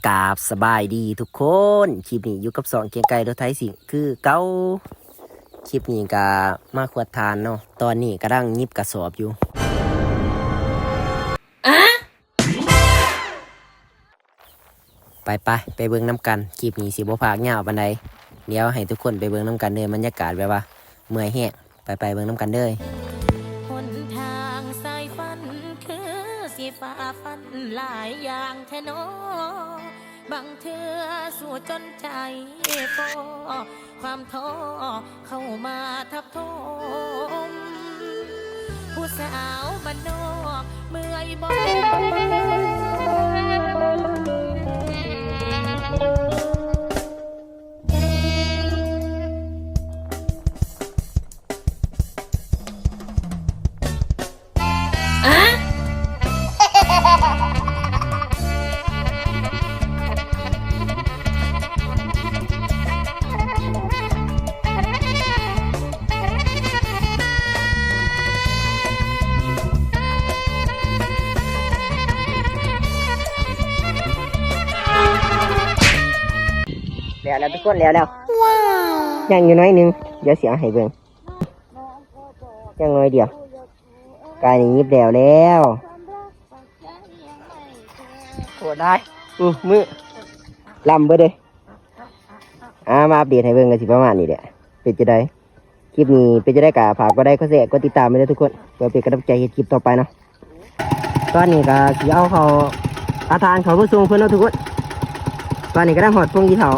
ກາບສະບາຍດີທຸກຄົນ, ຄລິບນີ້ຢູ່ກັບຊ່ອງກຽງໄກ່ລົດໄຖຊິ່ງຄືເກົ່າ. ຄລິບນີ້ກະມາຂວດຖ່ານເນາະ, ຕອນນີ້ກຳລັງຫຍິບກະສອບຢູ່. ອະ ໄປໆ ໄປເບິ່ງນຳກັນ, ຄລິບນີ້ຊິບໍ່ພາກຍາວປານໃດ. ດຽວໃຫ້ທຸກຄົນໄປເບິ່ງນຳກັນເດີ, ບັນຍາກາດແບບວ່າເມື່ອຍແຮງ. ໄປໆ ເບິ່ງນຳກັນເດີ. ຫົນທາງສາຍຝັນ ຄືຊິຝ່າຟັນຫຼາຍຢ່າງແທ້ນໍ, ບາງເທື່ອສູ້ຈົນໃຈພໍ, ຄວາມທໍ້ເຂົ້າມາທັບ ໂທມ ຜູ້ສາວບ້ານນອກເມື່ອຍບໍ່? ແລ້ວແລ້ວທຸກຄົນ ແລ້ວແລ້ວ. ຍັງຢູ່ໜ້ອຍໜຶ່ງ, ດຽວຊິເອົາໃຫ້ເບິ່ງ. ຍັງໜ້ອຍດຽວ. ກາຍນີ້ຫຍິບແລ້ວແລ້ວ. ໂຫດຫຼາຍ. ອື ມືລຳເບິດເດ້. ອ່າ ມາອັບເດດໃຫ້ເບິ່ງ ກໍຊິປະມານນີ້ແຫຼະ. ເປັນຈັ່ງໃດ ຄລິບນີ້ເປັນຈັ່ງໃດ ກໍຝາກກົດໄລ ກົດແຊ ກົດຕິດຕາມໄວ້ເດີທຸກຄົນ ເພື່ອເປັນກຳລັງໃຈເຮັດຄລິບຕໍ່ໄປເນາະ. ຕອນນີ້ກໍຊິເອົາເຂົ້າ ເອົາຖ່ານເຂົ້າມາສົ່ງເພິ່ນເນາະທຸກຄົນ. ຕອນນີ້ກຳລັງຮອດໂຮງຂີ້ເຖົ້າ.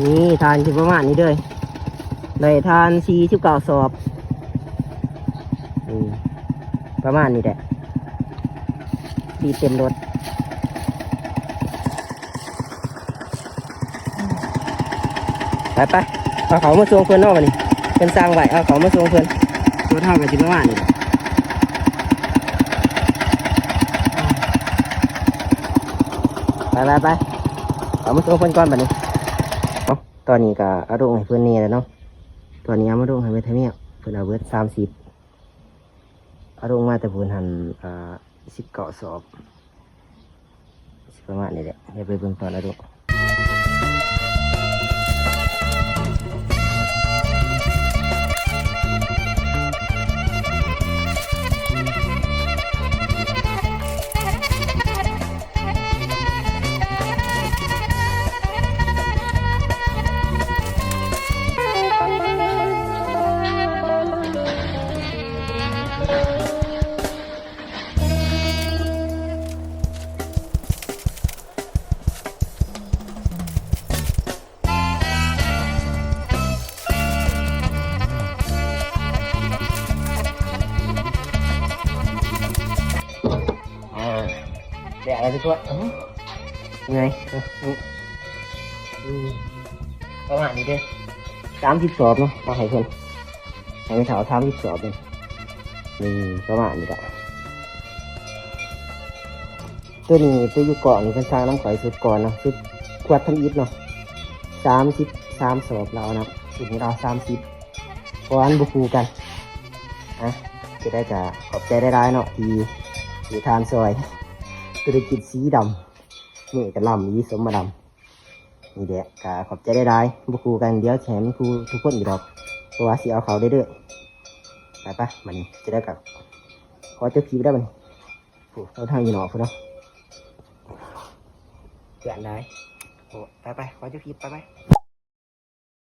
ນີ້ ຖ່ານຊິປະມານນີ້ເດີ. ໄດ້ຖ່ານສີ່ສິບເກົ້າສອບ. ອືມ ປະມານນີ້ແຫຼະ ທີ່ເຕັມລົດ. ໄປໆ ເອົາເຂົ້າມາສົ່ງເພິ່ນເນາະ ບັດນີ້ ເພິ່ນສັ່ງໄວ້ ເອົາເຂົ້າມາສົ່ງເພິ່ນ. ລົດເຮົາກໍຊິປະມານນີ້ແຫຼະ. ໄປໆໆ ເອົາມາສົ່ງເພິ່ນກ່ອນບັດນີ້. ເອົາ ຕອນນີ້ກໍເອົາລົງໃຫ້ເພິ່ນແດ່ແລ້ວເນາະ. ຕອນນີ້ເອົາມາລົງໃຫ້ແມ່ທະແມວ ເພິ່ນເອົາເບິດສາມສິບ. ເອົາລົງມາແຕ່ພຸ້ນຫັ້ນ ອ່າ ສິບເກົ້າສອບ ຊິປະມານນີ້ແຫຼະ. ດຽວໄປເບິ່ງຕອນເອົາລົງ. ອ່າ ແດດແລ້ວທຸກຄົນ. ເອີ ເມື່ອຍ. ເອີ ອືມ ປະມານນີ້ເດີ ສາມສິບສອບເນາະ. ເອົາໃຫ້ເພິ່ນ ໃຫ້ແມ່ເຖົ້າສາມສິບສອບເລີຍ. ນີ້ ປະມານນີ້ລະ. ໂຕນີ້ ໂຕຢູ່ກ້ອງນີ້ ເພິ່ນສັ່ງນຳຂ້ອຍຊຸດກ່ອນເນາະ ຊຸດຂວດທຳອິດເນາະ ສາມສິບສາມສອບ. ລາວເອົານຳ ຊຸດນີ້ລາວເອົາສາມສິບ ເພາະວ່າມັນບໍ່ຄູ່ກັນ. ອ່ະ ຈັ່ງໃດກໍຂອບໃຈຫຼາຍໆເນາະ ທີ່ ທີ່ທ່ານຊ່ອຍ. ທຸລະກິດສີດຳ ນີ້ກໍລຳອີ່ສົມມາດຳ. ນີ້ແຫຼະ ກໍຂອບໃຈຫຼາຍໆ ບໍ່ຄູ່ກັນ ດຽວຊິໃຫ້ມັນຄູ່ທຸກຄົນອີກດອກ ເພາະວ່າຊິເອົາເຂົ້າເລື້ອຍໆ. ໄປໆ ບັດນີ້ ຈັ່ງໃດກໍຂໍຈົບຄລິບແລ້ວບັດນີ້. ໂອ້ ເອົາທາງຢູ່ນອກພຸ້ນເນາະ ເພື່ອນຫຼາຍ. ໂອ້ ໄປໆ ຂໍຈົບຄລິບ ໄປໆ.